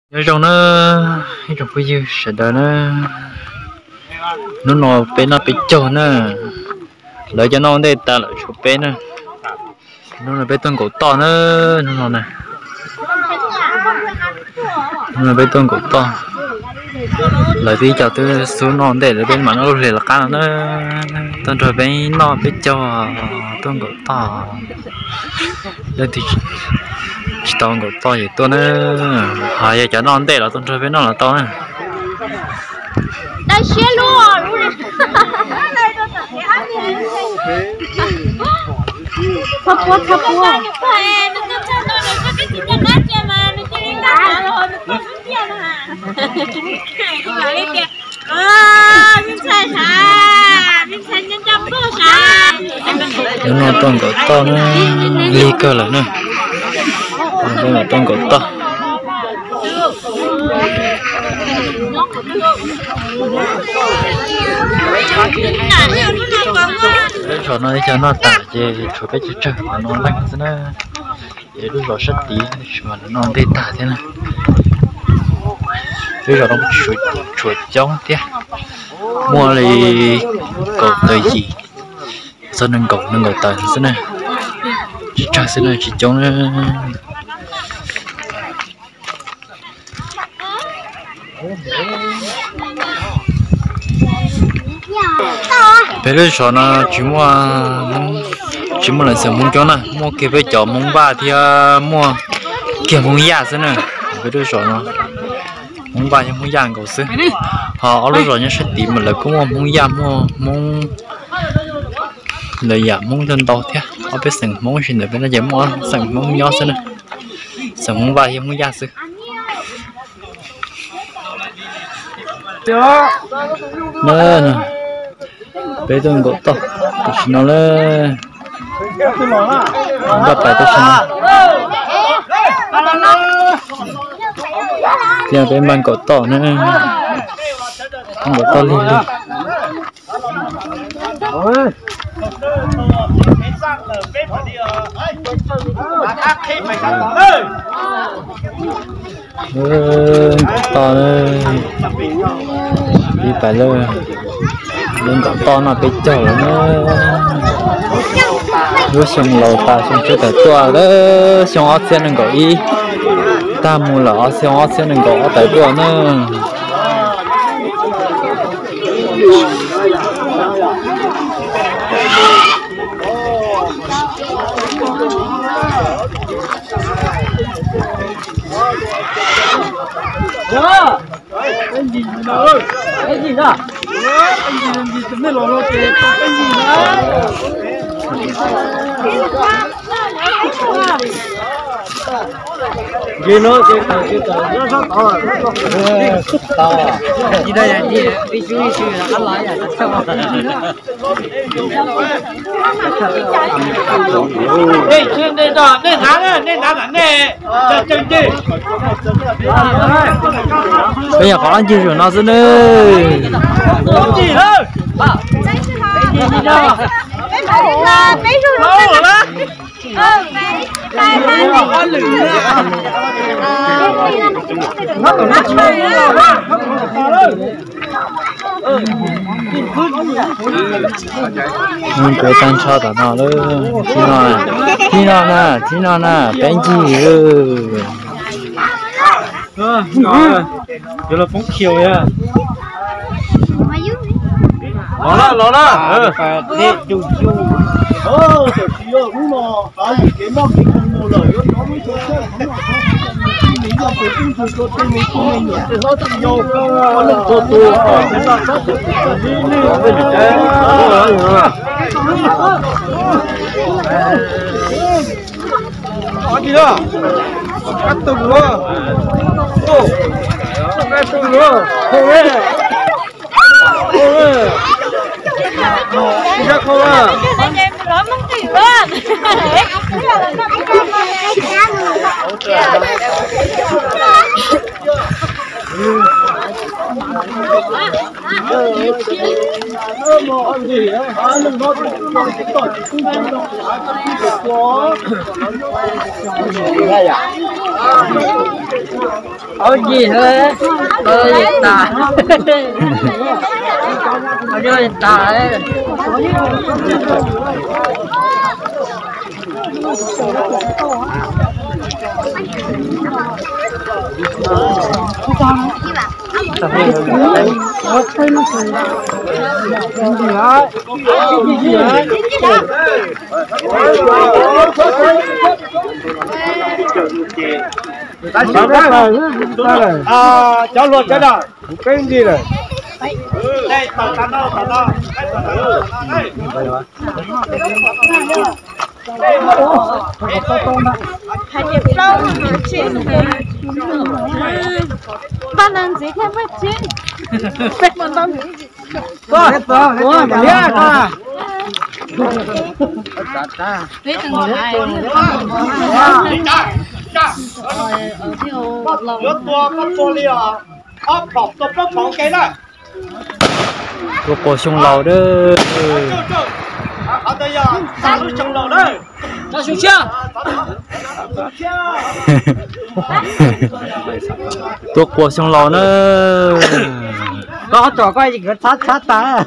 Nyob zoo na ib tsoom phooj ywg sawv daws na, hnub no peb noj peb caug na, lawv cov noj ntej tas lawm tshuav peb na. Hnub no peb tuaj nkaum toj na, hnub no na, hnub no peb tuaj nkaum toj. Lawv twb ib co twb xub noj ntej lawm, peb mam noj lub hlis lawv qab no na. Tuaj nrog peb noj peb caug, tuaj nkaum toj. Leej twg tsis tau nkaum toj ces tuaj na, ho yog cov noj ntej los tuaj nrog peb noj los tau na. Hnub no tuaj nkaum toj na, lig kawg lawm na. Hnub no tuaj nkaum toj. Lub zos no ib co noj tas ces tshuav peb tsawg tsawg no leej xwb na. Ces lub zos sab tid tsis mas lawv noj ntej tag thiab na. Lub zos no tshuav coob thiab, muaj li kaum tawm yim txog nees nkaum, nees nkaum tawm xwb na. Tsawg tsawg xwb na, tsis coob na. Peb lub zos no tsis muaj, tsis muaj lawv xeem Hmoob coob na, muaj kiag peb cov Hmoob Vaj thiab muaj kiag Hmoob Yaj xwb na. Peb lub zos no Hmoob Vaj thiab Hmoob Yaj nkaus xwb. Ho ob lub zos nyob sab tid mas lawv kuj muaj Hmoob Yaj muaj Hmoob, lawv yam Hmoob ntau ntau thiab. Ob peb xeem Hmoob sib ntawd peb no ces muaj ob xeem Hmoob nyob xwb na. Xeem Hmoob Vaj thiab Hmoob Yaj xwb. Na, peb tuaj nkaum toj tam sim no lawm, npaj pais tam sim no. Thiab peb npaj nkaum toj na, nkaum toj lig lig. Nkaum toj, pib pais lawm, lub nkaum toj no peb caug lawm na. Lub xyoo laus tas xyoo tshiab tawm tuaj, xyoo ob txhiab nees nkaum ib tag mus lawm, xyoo ob txhiab nees nkaum ob tawm tuaj na. Peb nyuam qhuav ob ncig zaum no xwb nawb. Kuv tag nrho tom no lawm, thib no, thib no na, thib no na, peb ncig lawm. Yuav los poob khiaus ya. Los na, los na. Ob yim, ob yim tas, ob yim tas. Cov hluas sawv daws, kuv peb ntij lawm. Paj leej ntxiv thiaj muaj tseeb. Yuav tua koj tua li os, ob phom tua plaub phom ua ke na. Tua quas xyoo laus dab. Tua quas xyoo laus na. Koj tsom koj nkawd txhab txhab tas.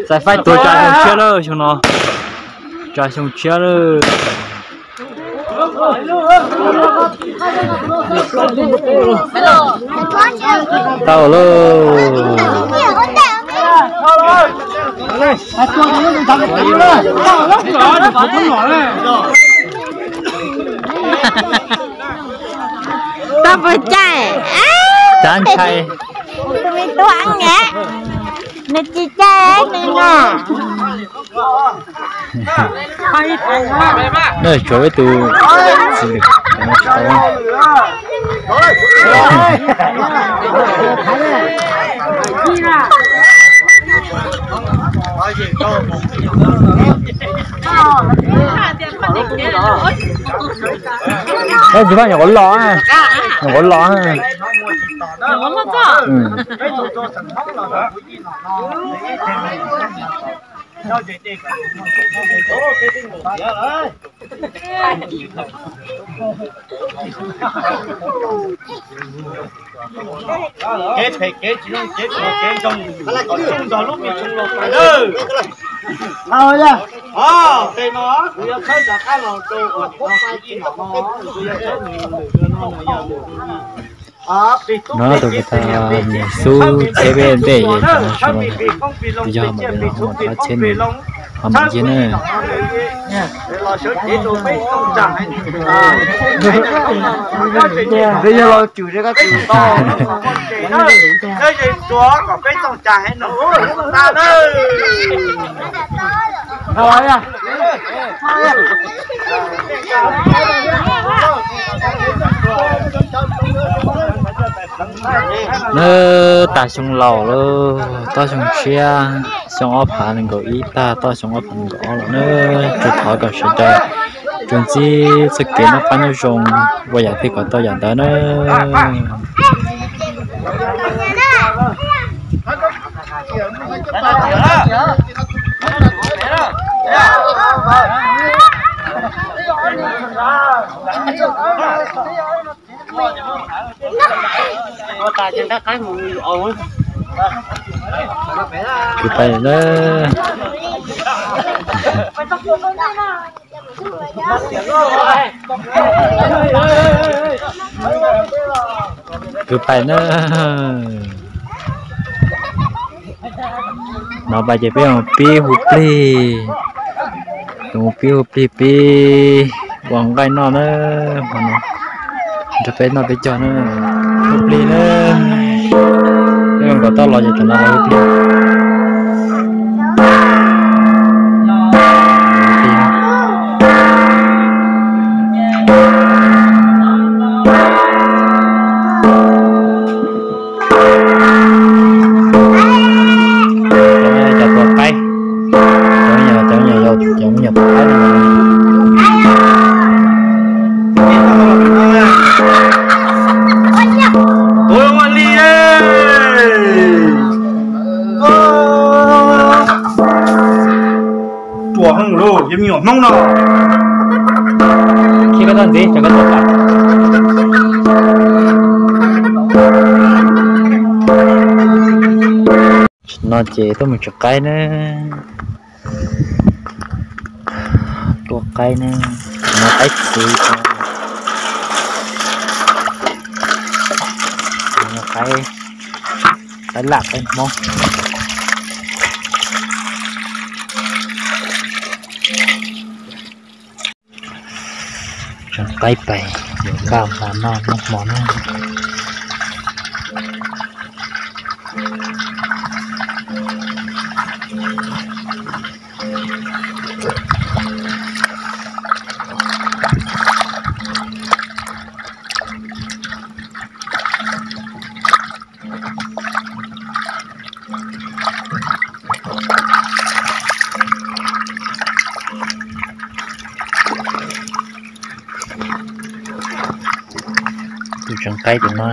Xav faib tua tsa xyoo tshiab lawm xyoo no. Tsa xyoo tshiab lawm. Tau lauj. Tau puas cai? Cov ntshai. Tus me tub nws tsis cai nws na. Nws tshuav ib tug txiv lwm no tsis tau. Tsis paj nyuam qhuav los, nyuam qhuav los. Kev phem kev tsis zoo, kev phem kev zoo, kom tsuj ntog lub me xyoo laus tas nawb. Tej no kuv yuav khawb rov qab los rau uas nim no kuv ib nom no, kuv yuav khawb nws lwm no, nws yog lwm no. No tus puas tau niam xub tsheb peb ntej es cov no yog mam li los ho mam txhob tsheb nws ho mam ncig na. Peb yog los tsum, Nawb, tag xyoo laus lawm, toj xyoo tshiab, xyoo ob phav nees nkaum ib tag, toj xyoo ob phav nees nkaum ob lawm nawb. Tsuas thov kom sawv daws tsuas ntsib txoj kev noj qab nyob zoo, ua yam twg kom tau yam ntawd nawb. Kwv pais na. Kwv pais na. No pais ces peb mus pib hu plig, mus pib hu plig pib ua nqaij noj na. Hmo no nrog peb noj peb cog na, hu plig na. Peb mus kom toj los ces tsam no hu plig. Cov tua qaib, cov me nyuam, cov me nyuam tua qaib no. Tua ua li, ruam heev lauj, cov me nyuam Hmoob no. Koj ntxiv, koj tuaj. No ces tuaj mus tseem qaib na. Tua qaib ne, no qaib txiv, qaib, qaib laj qaib hmoob. Tseem qaib pais, yuav kaj hmo noj noj hmo na. Tus tseem qaib tim no,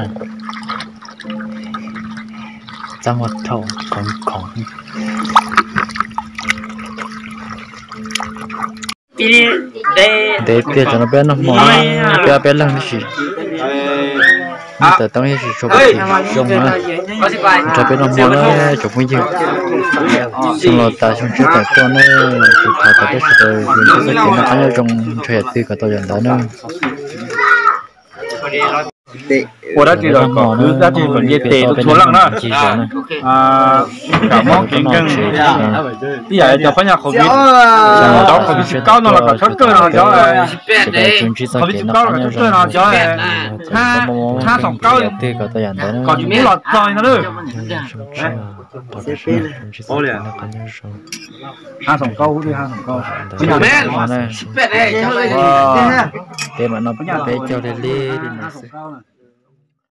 txaj muag thaum khoov khoov. Ntev tiag, tsam no peb noj hmo, peb ob peb leeg tab sis, tawm toob tab sis tshuav peb zoo na. Nrog peb noj hmo na tsoom phooj ywg. Xyoo laus tas xyoo tshiab tawm tuaj na, kuv thov kom peb sawv daws yuav ntsib txoj kev noj qab nyob zoo, nrog yam twg kom tau yam ntawd na. Ua dab tsi los kom kwv dab tsi kom nce tes rau txhua leej na. Kam mob kev nkeeg, ib yam cov phab nyaj COVID, cov COVID diecinueve no los kom tshawb kawg no cov, COVID diecinueve no los kom tshawb kawg no cov, hab xoom kaub, kom tsis pub los txog li no lawm. Hab xoom kaub, hab xoom kaub. Peb mam noj peb caug li li no xwb.